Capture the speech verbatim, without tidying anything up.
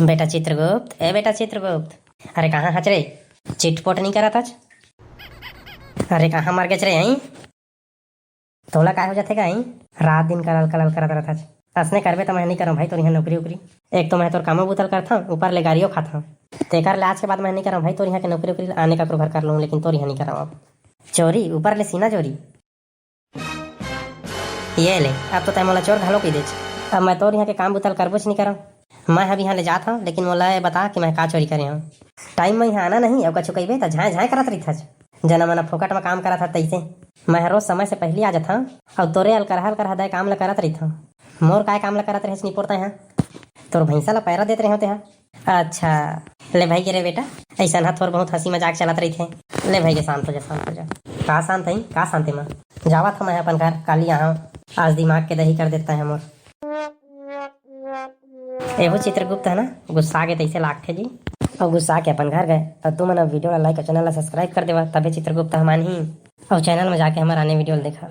बेटा चित्रगुप्त, ए बेटा चित्रगुप्त, अरे कहाँ हच रे? चिटपोट नहीं करत हच? अरे कहाँ मर गेच रे, हई? तोला काय हो जाथे का, हई? रात दिन कलल कलल करत रहत हच। असने करबे त मैं नहीं करम भाई तोर इहाँ नौकरी उकरी। एक तो मैं तोर कामो बुतल करथंव, ऊपर ले गारियो खाथंव। तेकर ले आज के बाद मैं नहीं करम भाई तोर इहाँ के नौकरी उकरी, आने काकरो घर कर लूँ, लेकिन तोर इहाँ नहीं करम अब। चोरी, ऊपर ले सीना चोरी। ये ले, अब तो तैं मोला चोर घलो कहि देच। अब मैं तोर इहाँ के काम बुतल करबोच नहीं करम। मैं अब इहाँ ले जात हंव, लेकिन मोला ये बता कि मैं का चोरी करे हंव। टाइम में इहाँ आना नहीं, अउ कछु कहिबे त झांय झांय करत रहिथच। जना मना फोकट में काम करत हस तइसे। मैं हर रोज समय से पहिली आ जाथंव, अउ तोरे अलकरहा अलकरहा दय काम ल करत रहिथंव। मोर काय काम ल करत रहेच निपोर तैं हा? तोर भैंसा ल पैरा देत रहेंव तेहा। अच्छा, ले भाई गे रे बेटा, अइसन हा थोर बहुत हंसी मजाक चलत रहिथे। ले भाई गे, शांत हो जा, शांत हो जा। का शांत हई, का शांति मा? जावत हंव मैं अपन घर, काली आहंव। आज दिमाग के दही कर देत तैं हा मोर। एहू चित्रगुप्त है ना, गुस्सा के तइसे लागथे जी। अउ गुस्सा के अपन घर गए। अउ तुमन अब video ला like अउ channel ला subscribe कर देवा, तभे चित्रगुप्त ह मानही। अउ channel में जाके हमर आने video ला देखा।